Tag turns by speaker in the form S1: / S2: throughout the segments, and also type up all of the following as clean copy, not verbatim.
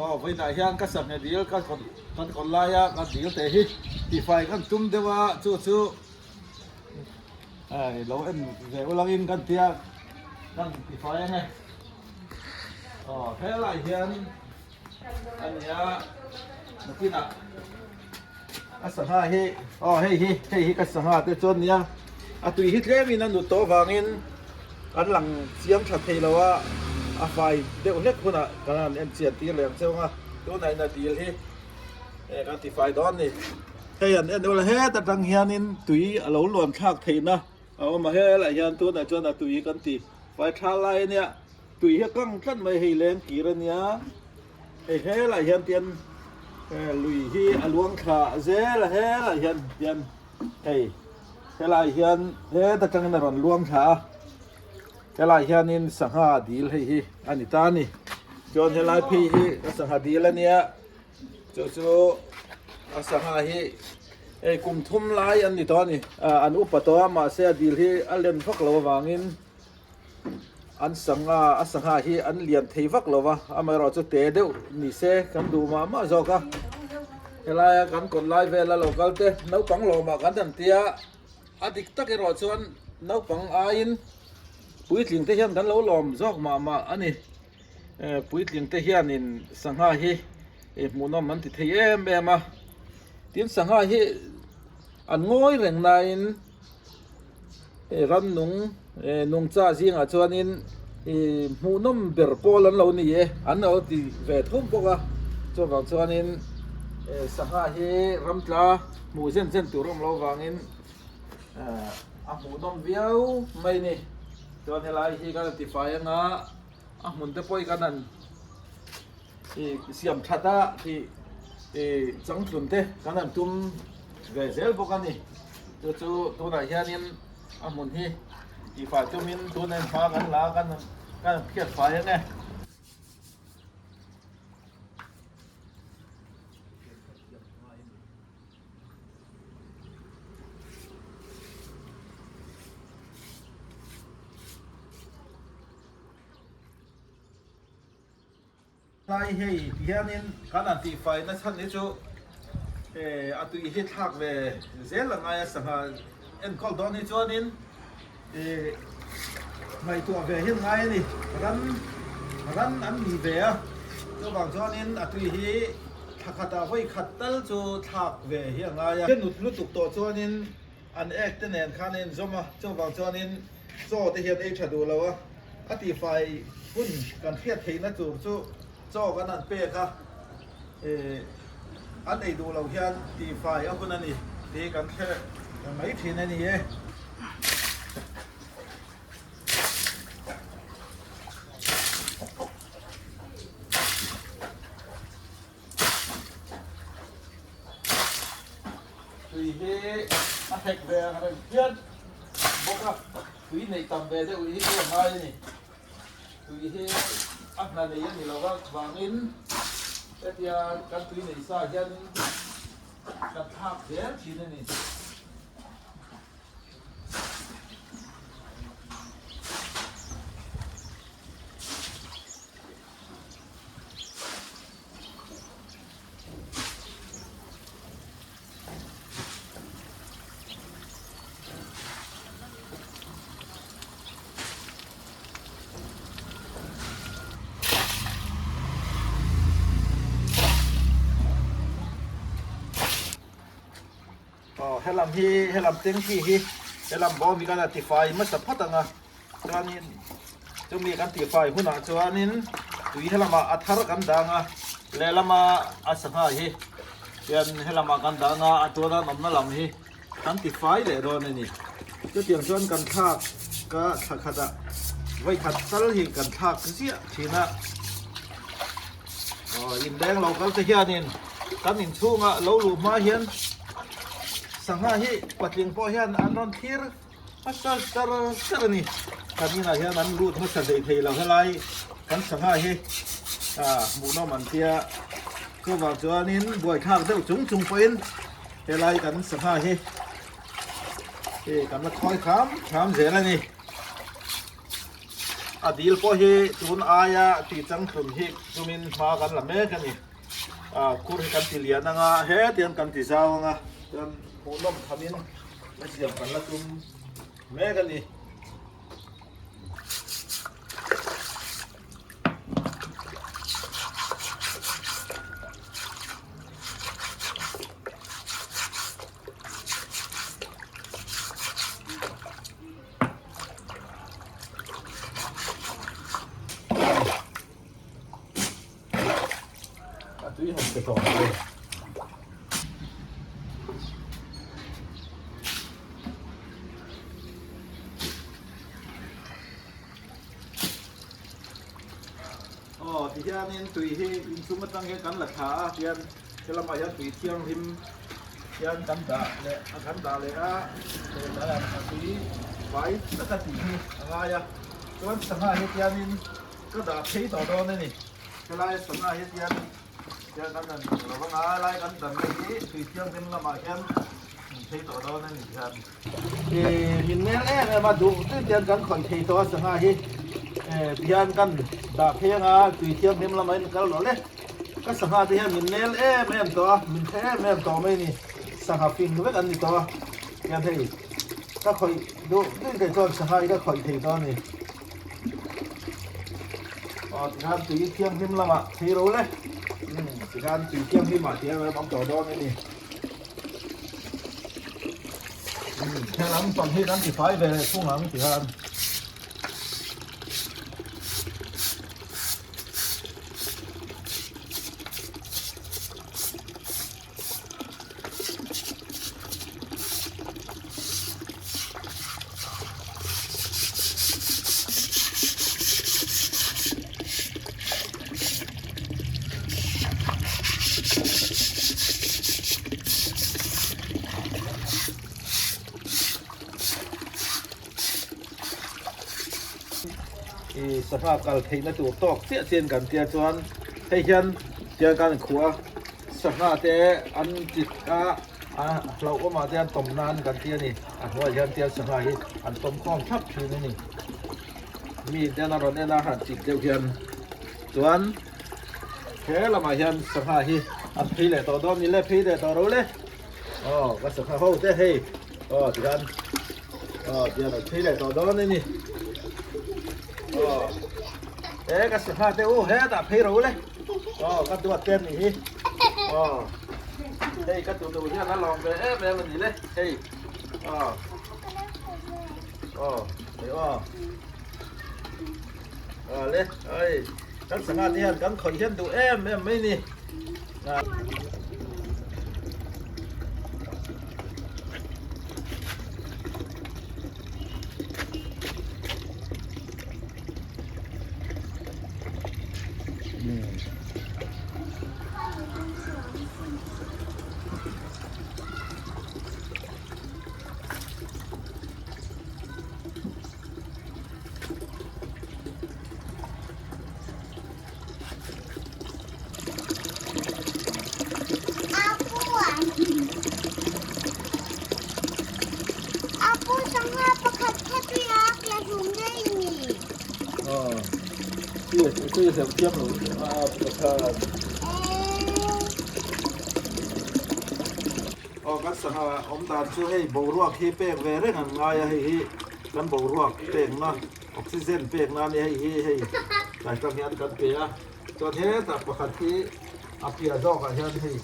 S1: Aw vawiinah hian ka sangha dil ka kan kawn laia ka dil teh hi tihfai kan tum deuh a chu chu hei lo en ve ulangin kan tia kan tihfai ange aw helai hian a nia nakinah A sangha hi aw hei hi hei hi ka sangha te chuan nia a tui hi tlemin a nut tawh avangin an lang chiang tha thei lo a a fai deuh hlek hunah kan han en chian tir leh ang cheu ang a tunah in a dil hi hei kan ti fai dawn a ni hei an en ula het atang hianin tui a lo luan thlak theihna a awm a helaiah hian tunah chuan a tui kan ti fai tha lai a nia tui hi a kang tlat mai hei leng kir a nia. Hei helaiah hian tian lui hi a luang thla zel a helaiah hian tian hei helaiah hian heta tangin a rawn luang thla a helaiah hianin sangha dil hei hi a ni ta a ni chuan helai phei hi sangha dil a nia chu chu a sangha hi hei kum thum lai an ni tawh a ni ah an upa tawh a mahse a dil hi a len vak loh avangin. An sangha a sangha hi an lian thei vak lo va amaherawh chu te deuh ni se kan duh mah mah zawk a helaia kan kawt lai vela lo kal te naupang lawmah kan han tia a dik tak erawh chuan naupang aiin puitling te hian kan lo lawm zawk mah mah a ni puitling te hianin sangha hi hmuhnawm an ti thei em em a tin sangha hi an ngawi reng nain. Rannung nungcha zingah chuanin ih hmuhnawm ber pawl an lo ni e an lo ti ve thum bawk a chuvang chuanin sangha hi ramtla hmuh zen zen tur a awm loh avangin a hmuhnawm viau mai a ni chuan helai hi kan tifai anga a hmun te pawh hi kan han ih siam that a tih ih changtlun te kan han tum ve zel bawk a ni chu chu tunah hianin a hmun hi tihfai tumin tuna in hma kan la a kan kan phiat fai ang e. Tlai hei ti hianin kan han tihfai na chhan hi chu a tui hi thlak ve zel a ngai a sangha enkawl dawn hi chuanin ngaihtuah ve hi an ngai a ni ran ran an ni ve a chuvang chuanin a tui hi thla khatah vawi khat tal chu thlak ve hi a ngai a. Nut lutuk tawh chuanin an ek te nen khan a inzawm a chuvang chuanin chaw te hian ei tha duh lo a. A tihfai hun kan hriat theihna tur chu chaw kan han pek a, eh an ei duh loh hian tihfai a hun a ni tih kan hre mai thin a ni e. Tui hi a hek ve ang reng phian bawk a, tui neih tam ve deuh hi chu a ngai a ni. Tui hi a hna nei a ni lo va vangin hetia kan tui nei sa hian kan thlak zel thin a ni. Aw helam hi helam tengki hi helam bawm hi kan a tifai hmasa phawt ang a chuanin chumi kan tihfai hunah chuanin tui helamah a thar kan dang a lehlama a sangha hi hian helamah kan dang a a tuan an awmna lam hi kan tifai leh dawn a ni chutiang chuan kan thlak ka thla khatah vawi khat tal hi kan thlak ziah thin a aw inleng lo kal te hianin kan inchhungah lo luh hma hian sangha hi patling pawh hian an rawn thlir. A sar sar sar a ni. Kan inah hian an lut hmasa hlei thei lo helai kan sangha hi ah hmuhnawm an tia chuvang chuanin buaithlak deuh chung chung pawhin helai kan sangha hi hei kan la khawi kham kham zel a ni. A dil pawh hi tun aia tih changtlun hi tumin hma kan la mek a ni. Khur hi kan ti lian anga hetiang kan ti zau anga chuan hmuhnawm thamin a siam kan la tum mek a ni. A tui han pe tawh ang e. Aw tihianin tui hi inchung atang hian kan la thla a tihian helamah hian tui thianghlim hian kan dah leh a kan dah leh a a tui fai taka tih hi a ngai a chuan sangha hi tihianin ka dah phei tawh dawn a ni helai sangha hi tihian tihian kan han lo vang a helai kan danna hi tui thianghlim lamah hian an phei tawh dawn a ni tihian. Min nel em em a duh tui tihian kan khawih thei tawh a sangha hi tihian kan dah phei anga tui thianghlim lamah in kal rawh le ka sangha te hian min nel em em tawh a min hre em em tawh mai a ni sangha fing vek an ni tawh a tihian hei ka khawih duh tui thei chuan sangha hi ka khawih thei tawh a ni aw tihian tui thianghlim lamah phei ro le tihian tui thianghlim ah tihian an awm tawh dawn a ni. He lam pang hi kan tifai ve leh thung ang tihian. I sangha kal theihna tur tawk chiah chian kan tia chuan hei hian tiang kan khuh a sangha te an chit a a hlauhawmah te an tawm nan kan ti a ni a hnuaiah hian tiang sangha hi an tawm khawm thlap thin a ni mi ten a rawn en a han chit deuh hian chuan He lamah hian sangha hi an phei leh tawh dawn ni le, phei leh tawh ro le. Aw, ka sangha ho te hei. Aw, tihian aw, tihian an phei leh tawh dawn a ni. Aw, he ka sangha te u hetah phei ro le. Aw, ka duat te ni hi. Aw, hei ka tu tu hian a lawm ve em em a ni le hei. Aw, aw, hei aw. Aw le, hei. Kan sangha te hian kan khawih hian duh em em mai ni. Aw kan sangha awm dan chu hei boruak hi pek ve reng an ngai a hei hi kan boruak pekna Oxygen pek nan hi hei hi hei tlai tang hian kan pe a, chuan hetah pakhat hi a piah zawkah hian hei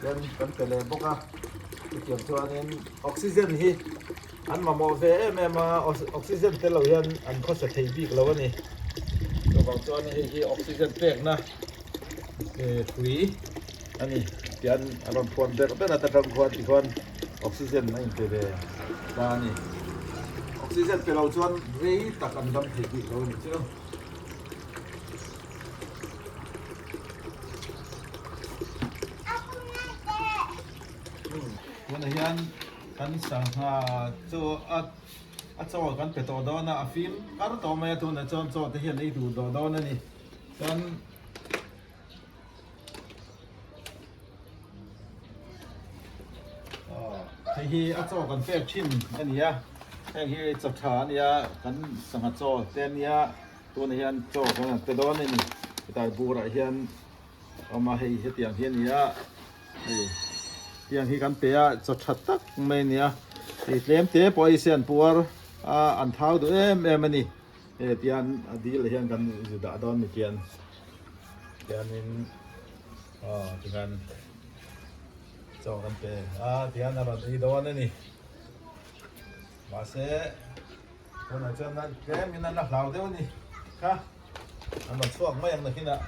S1: hian kan pe leh bawk a, chutiang chuanin oxygen hi an mamawh ve em em a, oxygen tel lo hian an khawsa thei bik lo a ni, chuvang chuan hei hi oxygen pekna hrui a ni tian a rawn phuan ber ber ata tang khuan tikhuan oxygen a inpe ve ta a ni. Oxygen pe lo chuan rei tak an dam thei bik lo a ni chu. Tunah hian kan sangha chu a a chaw kan pe tawh dawn a, a fim kar tawh mai a tunah chuan chaw te hian ei duh tawh dawn a ni. Chuan Hei hi a chaw kan pek thin a ni a, heng hi chaw tha a nia, kan sangha chaw te a nia, Tunah hian chaw kan han pe dawn a ni. Hetlai burah hian a awm a, hei hetiang hi a ni a, hei tiang hi kan pe a, chaw tha tak mai a ni a. Hei tlem te pawh hei se an puar a, an thau duh em em a ni. Hei tian a dil ah hian kan zu dah dawn ni tian tianin aw tikhan chaw kan pe a tian a rawn ei dawn a ni. Mahse tunah chuan a tlem in an la hlau deuh a ni kha an rawn chhuak mai ang nakinah.